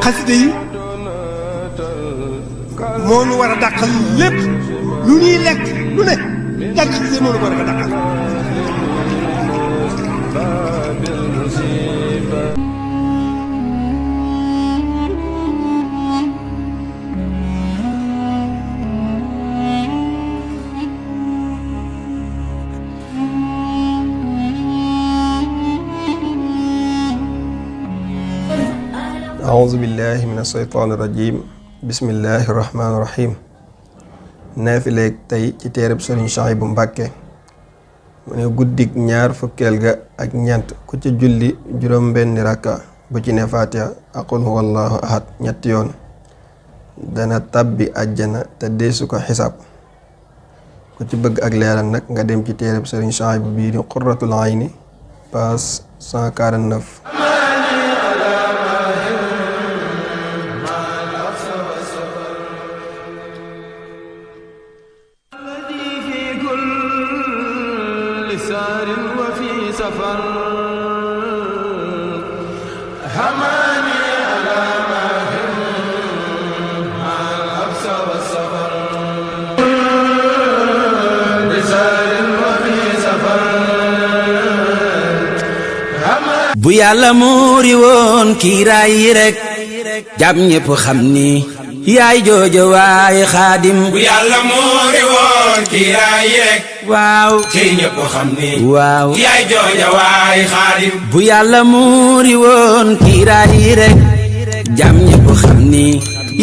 xasida yi moo nu war a dàqal lépp lu ñuy lekk lu ne jàng xasida yi moo nu ko war a dàqal. أعوذ بالله من الشيطان الرجيم بسم الله الرحمن الرحيم naafileeg tey ci téereb Sëriñ Suhaybu Mbàkke mu ne guddik ñaar fukkeel ga ak ñeent ku ci julli juróom benni rakka bu ci ne Faatiha ak qul huwallahu ahad ñetti yoon dana tàbbi àjjana te deesu ko xisaab. ku ci bëgg ak leeral nag nga dem ci téereb Sëriñ Suhaybu bii di Qurratul Ayni page 149. bu yàlla muuri woon kiiraay yi rek jàmm ñépp xam ni yaay joojo waay xaadim. bu yàlla muuri woon kiiraay yi rek waaw ci ñépp xam ni waaw yaay joojo waay xaadim. bu yàlla muuri woon kiiraay yi rek jàmm ñépp xam ni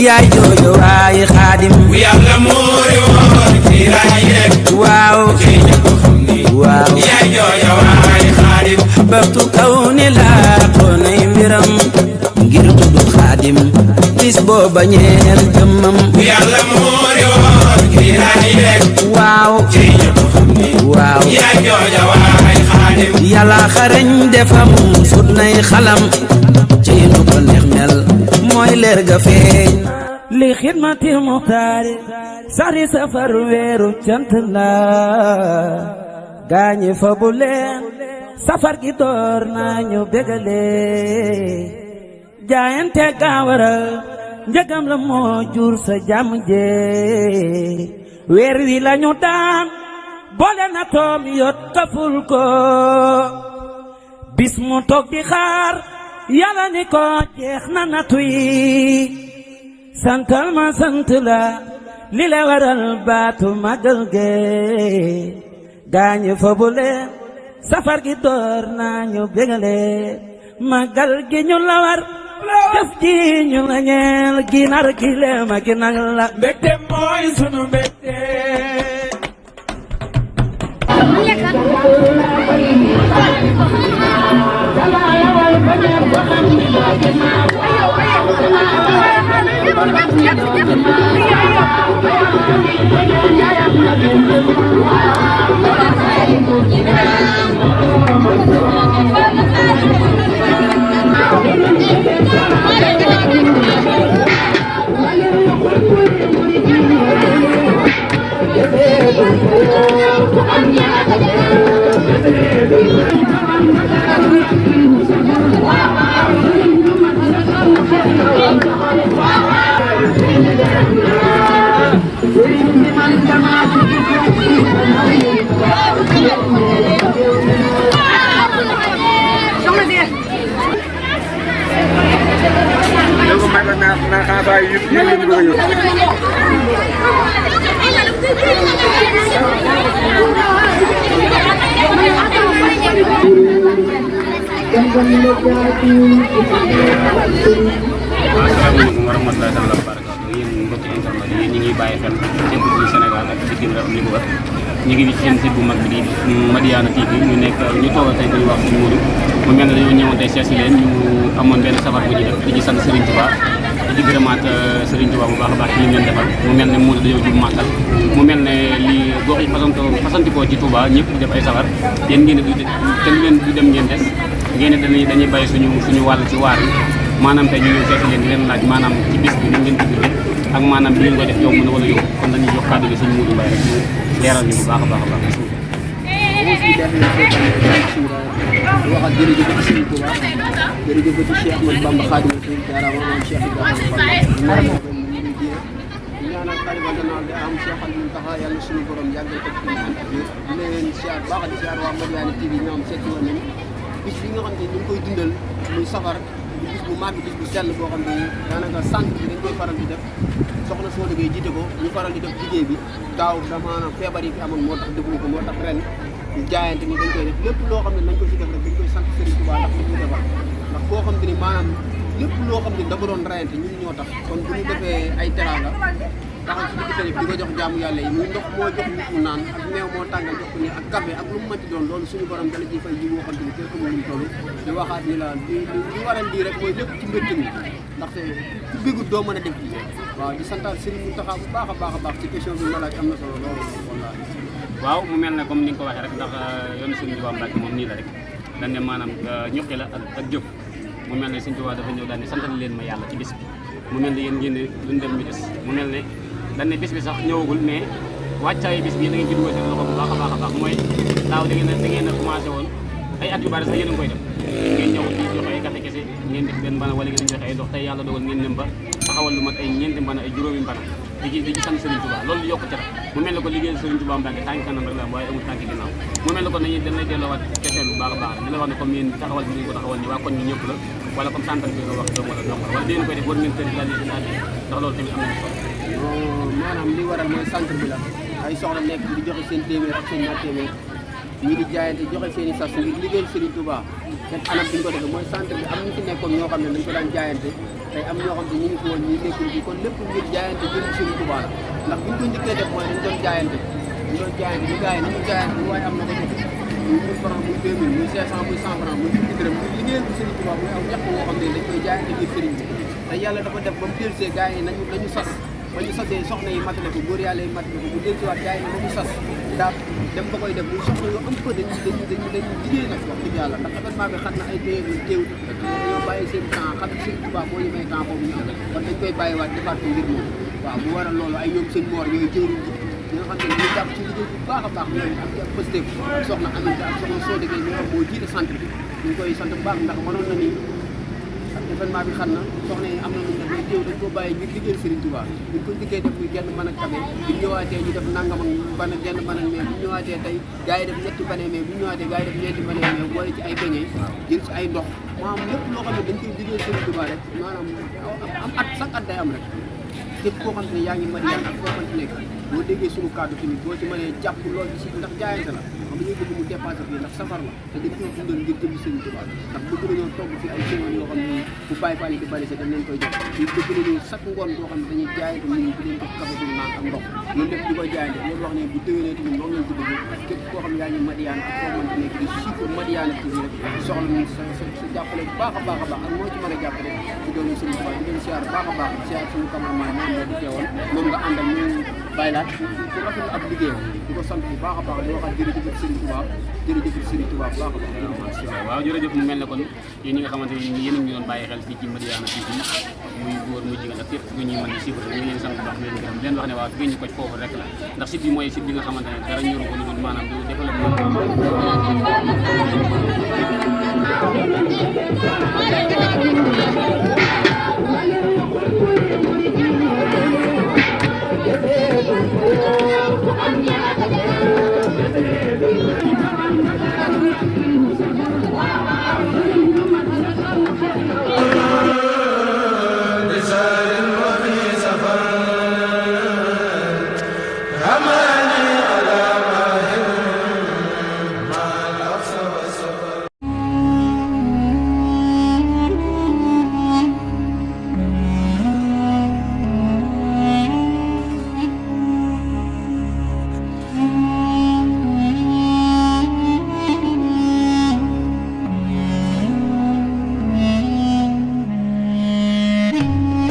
yaay joojo waay xaadim. bu yàlla muuri woon kiiraay yi rek waaw ci ñépp xam ni waaw yaay joojo waay xaadim. baxtu kaw ne laa xoonay mbiram ngir tudd xaadim bis booba ñeel jëmmam. bu yàlla muuri woon kiiraay yi rek waaw ci ñépp xam ni waaw yaay joojo waay xaadim. yàlla xarañ defam sut nay xalam ci nu ko neex mel mooy leer ga feeñ li xidmati muxtaari sari safar weeru cant la gaañi fa bu leen safar gi door nañu bégale jaayante gaawaral njëgam la moo jur sa jàmm jee weer wi lañu daan boole na toom yot kaful ko bis mu toog di xaar yàlla ni ko jeex na nattu yi santal ma sant la li le waral baatu magal ge gaañu fa bu leen safar gi door nañu bégale magal gi ñu la war def ji ñu la ñeel ginar gi leema gi nag la mbégte mooy sunu mbégte. Asalaamaaleykum wa rahmatullaahi taala wa barakaatu yéen mbokki internet yi ñu ngi bàyyi xel seen dugub bi Sénégal ak bitim réew li ko wër ñu ngi ci seen site bu mag bi di Madiyana TV ñu nekk ñu toogal tey dañuy wax ci Mouride mu mel ne dañoo ñëwoon tey seet si leen ñu amoon benn safar bu ñuy def di ci sant Serigne Touba di gërëmaat Serigne Touba bu baax a baax ci li leen defal mu mel ne Mouride dañoo jub màggal mu mel ne li gox yi fasantikoo ci Touba ñëpp di def ay safar yéen ngeen du te lu leen du dem ngeen des ngeen dañuy bàyyi suñu wàll ci waar yi maanaam tey ñu ñëw seeti leen di leen laaj maanaam ci bis bi ni ngeen ko dundee ak maanaam bi ngeen koy def yomb na wala yomb kon dañuy jox kàddu gi suñu Modou Mbaye rek ñu leeral ñu bu baax a baax a baax. di waxaat jërëjëf Serigne Touba jërëjëf Cheikh Ahmadou Bamba Khadimou Rassoul jaaraama maam Cheikh Ibrahima Fall di ñaanal xalifa général da am Cheikh Aliou Taxa yàlla suñu borom yàggal ko ci di leen siyaar baax di siyaar waa Madiyana TV ñoom seeti woon nañu bis bi nga xam ne ñu ngi koy dundal muy safar di bis bu màgg bis bu sell boo xam ne daanaka sant bi dañ koy faral di def soxna soo liggéey jiite ko ñu faral di def liggéey bi daaw da maanaam feebar yi fi amoon moo tax defuñu ko moo tax ren ñu jaayante ni dañ koy def lépp loo xam ne nañ ko ci def rek dañ koy sant Serigne Touba ndax li ñu defar ndax koo xam ne ni maanaam lépp loo xam ne dafa doon rayante ñun ñoo tax kon bu ñu defee ay teraanga taxaw ci digg tali bi di ko jox jaamu yàlla yi muy ndox moo jox nit mu naan ak meew moo tàngal jox ko ni ak café ak lu mu mënti doon loolu suñu borom dala ciy fay ji woo xam ne kenn xamul lu mu toll di waxaat ni la li waral lii rek mooy lépp ci mbégte mi ndaxte ku bégut doo mën a def lii waaw di santaal Serigne Mountakha bu baax a baax ci question bi ma laaj am na solo loolu wallaahi waaw mu mel ne comme ni nga ko waxee rek ndax yoonu Serigne Touba Mbacke moom nii la rek dañ ne maanaam ñuqi la ak jëf mu mel ne Serigne Touba dafa ñëw daal ne santal leen ma yàlla ci bis bi mu mel ne yéen ngeen ne luñ dem mi des mu mel ne dañ ne bis bi sax ñëwagul mais wàccaayu bis bi da ngeen ci dugal seen loxo bu baax a baax mooy daaw da ngeen a commencé woon ay at yu bari sax yéen a ngi koy def ngeen ñëw di joxe ay café kese ngeen def benn mbana wala ngeen joxe ay ndox tey yàlla dogal ngeen dem ba taxawal lu mat ay ñeenti mbana ay juróomi mbana di ci sant Serigne Touba loolu yokk ci la mu mel ne ko liggéeyal Serigne Touba Mbacke tànk kanam rek la waaye amul tànk ginnaaw mu mel ne ko dañ lay delloowaat question bu baax a baax di la wax ne comme yéen taxawal bi ngeen ko taxawal ni waa koñ ñi ñëpp la wala comme santal bi nga wax doom wala doom wala dangeen koy def war ngeen tëri la li dinaa ndax loolu tamit am na solo maanaam li waral mooy centre bi la ay soxla nekk di joxe seen téeméer ak seen ñaar téeméer ñi di jaayante joxe seen i sas ngir liggéeyal Serigne Touba seen anam bi ñu ko defee mooy centre bi am ñu fi nekkoon ñoo xam ne dañ ko daan jaayante tey am ñoo xam ne ñu ngi fi woon ñi nekkul fi kon lépp ngir jaayante jëm Serigne Touba la ndax bu ñu ko njëkkee def mooy dañ doon jaayante ñu gars yi nañu jaayante lu waaye am na ko jox muy 1000 francs muy 2000 muy 500 muy 100 francs muy fukki dërëm muy liggéeyal Serigne Touba muy aw ñax woo xam ne dañ koy jaayante ngir Serigne bi te yàlla dafa def ba mu dellusee gars yi nañu sas ba ñu sasee soxna yi matale ko góor yàlla yi matale ko bu dellusiwaat gars yi ne nañu sas daal dem ba koy def muy soxna yoo am peu dañuy liggéey nag wax dëgg yàlla ndax événement bi xam na ay téewul dañoo bàyyi seen temps xam ne Serigne Touba boo ñu may temps boobu ñu am kon dañ koy bàyyiwaat defaat ko ngir moom waaw bu waral loolu ay ñoom seen moor yooyu jëwriñ ñi nga xam ne ñu jàpp ci liggéey bu baax a baax ñooñu ak ak Pastef ak soxna Aminta ak soxna soo déggee ñoo moo jiite centre bi ñu ngi koy sant bu baax ndax mënoon na ni événement bi xam na soxna yi am na lu def mais teew dañ ko bàyyi ngir liggéeyal Serigne Touba buñ ko liggéey def muy genn mën a kafe bu ñëwaatee ñu def nangam ak bana genn mën ak mais bu ñëwaatee tey gars yi def ñetti bane mais bu ñëwaatee gars yi def ñeenti bane mais boole ci ay beñe jël ci ay ndox maanaam lépp loo xam ne dañ koy liggéeyal Serigne Touba rek maanaam am at chaque at day am rek képp koo xam ne yaa ngi Madiyana ak foo mënti nekk boo déggee suñu kàddu tamit boo ci mënee jàpp lool ci ndax jaayante la xam dañuy bëgg mu dépassé fii ndax safar la te dañ koy dundal ngir jëm Serigne Touba ndax bëgg nañoo togg fi ay semaine yoo xam ne bu bàyyi faa yi di bari dañ leen koy jox ñu bëgg nañu chaque ngoon boo xam ne dañuy jaayante ñu di leen jox café bu naan ak ndox loolu lépp di koy jaayante loolu wax ne bu déwénee tamit noonu lañ ko bëgg képp koo xam ne yaa ngi Madiyana ak foo mënti nekk di suivre Madiyana TV rek soxla nañ sa jàppale bu baax a baax ak moo ci mën a jàppale ci doonu Serigne Touba di leen siyaar baax a baax siyaar suñu cameraman moom moo di teewoon moom nga àndal ñu bàyyi laat ku rafetlu ab liggéeyam di ko sant bu baax a baax di waxaat jërëjëf Serigne Touba jërëjëf Serigne Touba bu baax a baax waaw jërëjëf mu mel ne kon yéen ñi nga xamante ni yéen a ngi doon bàyyi xel fii ci Madiyana TV muy góor muy jigéen ak képp ku ñuy mën di suivre ñu ngi leen sant bu baax leen gërëm leen wax ne waaw fi ñu ko ci foofu rek la ndax site bi mooy site bi nga xamante ne dara ñëru ko lu dul maanaam du développement